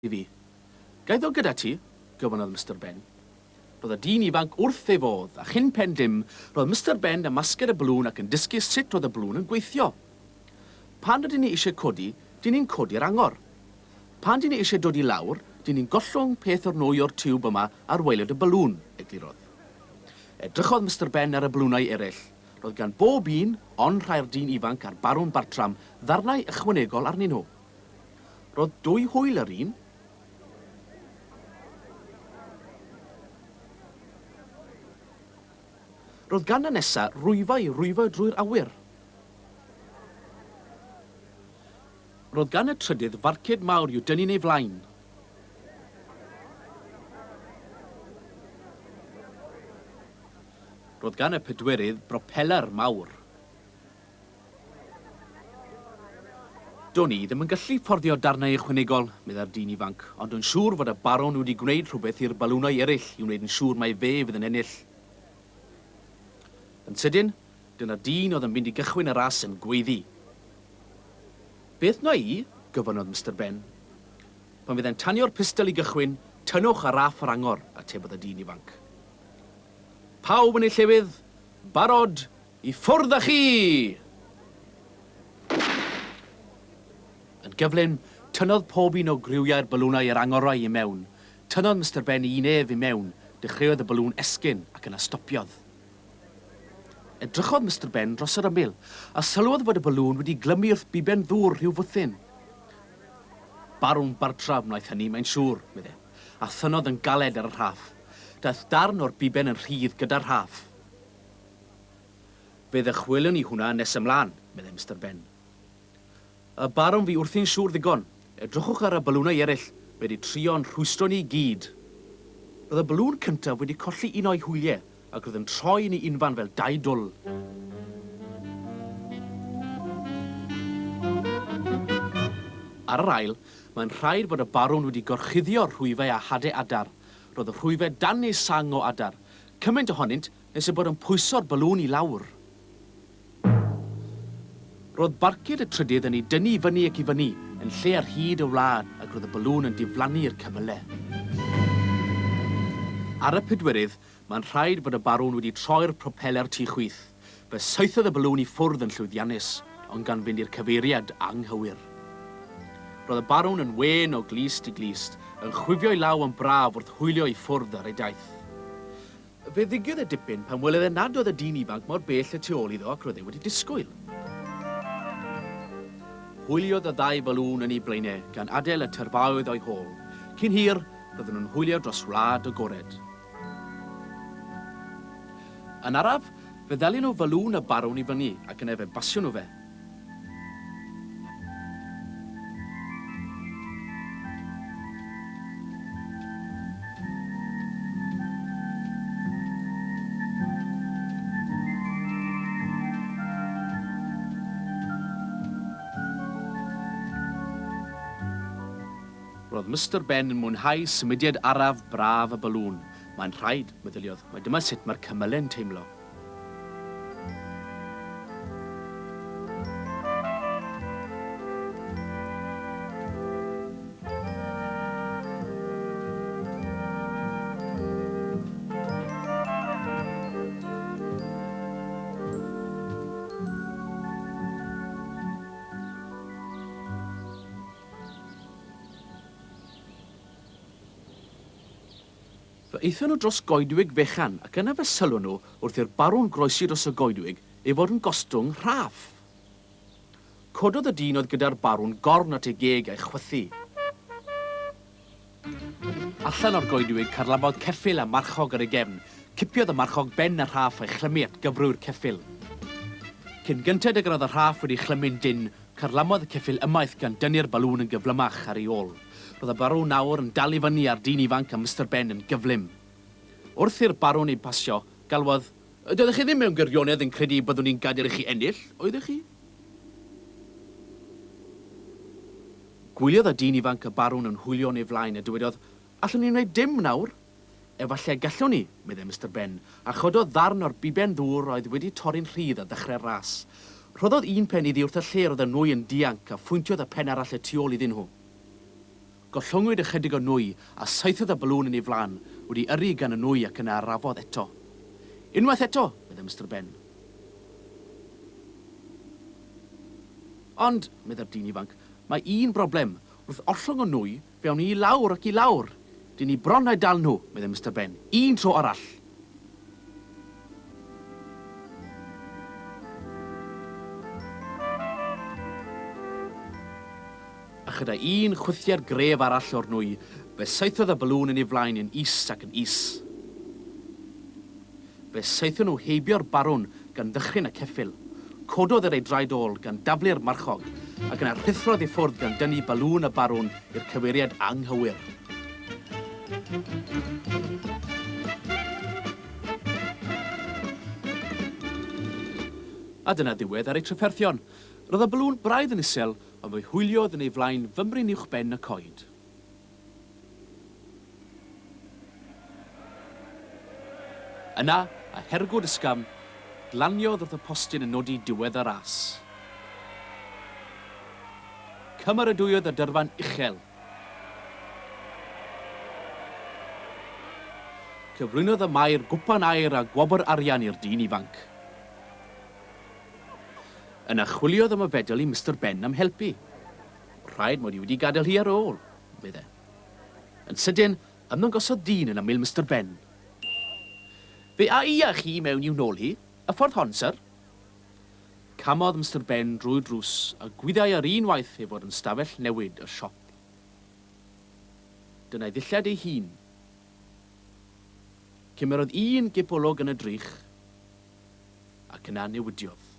I fi. Ga i ddod gyda ti? gofynnodd Mister Ben. Roedd y dyn ifanc wrth ei fodd, a chyn pen dim, roedd Mister Ben ym masged y balŵn ac yn dysgu sut roedd y balŵn yn gweithio. Pan rydyn ni eisiau codi, dyn ni'n codi'r angor. Pan dyn ni eisiau dod i lawr, dyn ni'n gollwng peth o'r nwy o'r tiwb yma ar waelod y balŵn, eglurodd. Edrychodd Mister Ben ar y balŵnau eraill. Roedd gan bob un, ond rhai'r dyn ifanc a'r Barwn Bartram, ddarnau ychwanegol arnyn nhw. Roedd dwy hwyl yr un. Roedd gan y nesa rwyfau i rwyfo drwy'r awyr. Roedd gan y trydydd farcud mawr i'w dynnu'n ei flaen. Roedd gan y pedwerydd bropeler mawr. Do'n i ddim yn gallu fforddio darnau ychwanegol, meddai'r dyn ifanc, ond dwi'n siŵr fod y Barwn wedi gwneud rhywbeth i'r balwnau eraill i wneud yn siŵr mai fe fydd yn ennill. Yn sydyn, dyna'r dyn oedd yn mynd i gychwyn y ras yn gweiddi. Beth wna i? gofynnodd Mister Ben. Pan fydd e'n tanio'r pistol i gychwyn, tynnwch ar raff yr angor, atebodd y dyn ifanc. Pawb yn eu llefydd? Barod? I ffwrdd â chi! Yn gyflym, tynnodd pob un o griwiau'r balwnau yr angorau i mewn. Tynnodd Mister Ben un ef i mewn, dechreuodd y balŵn esgyn ac yna stopiodd. Edrychodd Mister Ben dros yr ymyl, a sylwodd fod y balŵn wedi glymu wrth biben ddŵr rhyw fwthyn. Barwn Bartra wnaeth hynny, mae'n siŵr, medde, a thynnodd yn galed ar y rhaff. Daeth darn o'r biben yn rhydd gyda'r rhaff. Fe ddychwelwn i hwnna nes ymlân, meddai Mister Ben. Y barwn fi wrthi'n siŵr ddigon. Edrychwch ar y balwnau eraill, mae wedi trio'n rhwystro ni i gyd. Roedd y balŵn cyntaf wedi colli un o'i hwyliau ac roedd yn troi yn ei unfan fel dau dwll. Ar yr ail, mae'n rhaid bod y barwn wedi gorchuddio'r rhwyfau â hadau adar. Roedd y rhwyfau dan eu sang o adar, cymaint ohonynt nes ei bod yn pwyso'r balŵn i lawr. Roedd barcud y trydydd yn ei dynnu i fyny ac i fyny, yn lle ar hyd y wlad, ac roedd y balŵn yn diflannu i'r cymylau. Ar y pedwerydd, mae'n rhaid bod y barwn wedi troi'r propeler tu chwith. Fe saethodd y balŵn i ffwrdd yn llwyddiannus, ond gan fynd i'r cyfeiriad anghywir. Roedd y barwn yn wên o glust i glust, yn chwifio'i law yn braf wrth hwylio i ffwrdd ar ei daith. Fe ddigiodd e dipyn pan welodd e nad oedd y dyn ifanc mor bell y tu ôl iddo ac roedd e wedi disgwyl. Hwyliodd y ddau falŵn yn eu blaenau, gan adael y tyrfaoedd o'i hôl. Cyn hir, roedden nhw'n hwylio dros wlad agored. Yn araf, fe ddalion nhw falŵn y barwn i fyny, ac yna fe basion nhw fe. Roedd Mister Ben yn mwynhau symudiad araf braf y balŵn. Mae'n rhaid, meddyliodd, mai dyma sut mae'r cymyle'n teimlo. Fe aethon nhw dros goedwig fechan ac yna fe sylwon nhw wrth i'r barwn groesi dros y goedwig ei fod yn gostwng rhaff. Cododd y dyn oedd gyda'r barwn gorn at ei geg a'i chwythu. Allan o'r goedwig carlamodd ceffyl a marchog ar ei gefn. Cipiodd y marchog ben y rhaff a'i chlymu at gyfrwy'r ceffyl. Cyn gynted ag yr oedd y rhaff wedi chlymu'n dynn, carlamodd y ceffyl ymaith gan dynnu'r balŵn yn gyflymach ar ei ôl. Roedd y barwn nawr yn dal i fyny â'r dyn ifanc a Mister Ben yn gyflym. Wrth i'r barwn eu pasio, galwodd, Doeddech chi ddim mewn gwirionedd yn credu y byddwn i'n gadael i chi ennill, oeddech chi? Gwyliodd y dyn ifanc y barwn yn hwylio yn ei flaen a dywedodd, Allwn ni wneud dim nawr. Efallai y gallwn ni, meddai Mister Ben, a chododd ddarn o'r biben ddŵr oedd wedi torri'n rhydd ar ddechrau'r ras. Rhoddodd un pen iddi wrth y lle roedd y nwy yn dianc a phwyntiodd y pen arall y tu ôl iddyn nhw. Gollwngwyd ychydig o nwy a saethodd y balŵn yn ei flaen, wedi yrru gan y nwy ac yna arafodd eto. Unwaith eto, meddai Mister Ben. Ond, meddai'r dyn ifanc, mae un broblem. Wrth ollwng y nwy, fe awn ni i lawr ac i lawr. Dyn ni bron â'u dal nhw, meddai Mister Ben. Un tro arall. A chyda un chwythiad gref arall o'r nwy, fe saethodd y balŵn yn ei flaen yn is ac yn is. Fe saethon nhw heibio'r barwn gan ddychryn y ceffyl. Cododd ar ei draed ôl gan daflu'r marchog, ac yna rhuthrodd i ffwrdd gan dynnu balŵn y barwn i'r cyfeiriad anghywir. A dyna ddiwedd ar eu trafferthion. Roedd y balŵn braidd yn isel, ond fe hwyliodd yn ei flaen fymryn uwchben y coed. Yna, a hergwd ysgafn, glaniodd wrth y postyn yn nodi diwedd y ras. Cymeradwyodd y dyrfa'n uchel. Cyflwynodd y maer gwpan aur a gwobr arian i'r dyn ifanc. Yna chwiliodd am y fedal i Mister Ben am helpu. Rhaid mod i wedi gadael hi ar ôl, medde. Yn sydyn, ymddangosodd dyn yn ymyl Mister Ben. Fe a i â chi mewn i'w nôl hi, y ffordd hon, syr. Camodd Mister Ben drwy'r drws a gwyddai ar un waith ei fod yn stafell newid y siop. Dyna'i ddillad ei hun. Cymerodd un gipolwg yn y drych, ac yna newidiodd.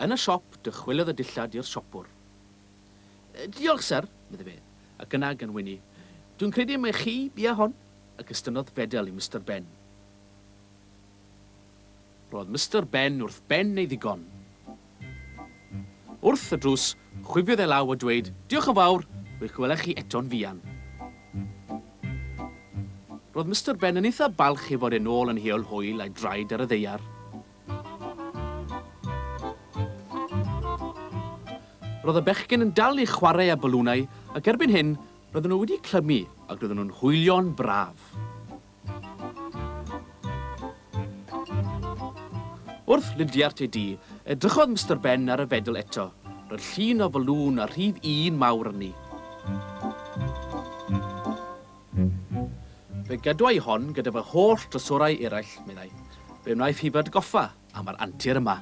Yn y siop, dychwelodd y dillad i'r siopwr. Diolch, syr, medde fe, ac yna gan wenu, Dwi'n credu mai chi bia hon, ac estynnodd fedal i Mister Ben. Roedd Mister Ben wrth ben ei ddigon. Wrth y drws, chwifiodd ei law a dweud, Diolch yn fawr, fe'ch gwelech chi eto'n fuan. Roedd Mister Ben yn eitha balch ei fod e'n ôl yn Heol Hwyl a'i draed ar y ddaear. Roedd y bechgyn yn dal i chwarae â balwnau ac erbyn hyn roedden nhw wedi clymu ac roedden nhw'n hwylio'n braf. Wrth Lydiart ei dŷ, edrychodd Mister Ben ar y fedl eto. Roedd llun o falŵn a rhif un mawr arni. Fe gadwa i hon gyda fy holl drysorau eraill, meddai. Fe wnaiff hi fy atgoffa am yr antur yma.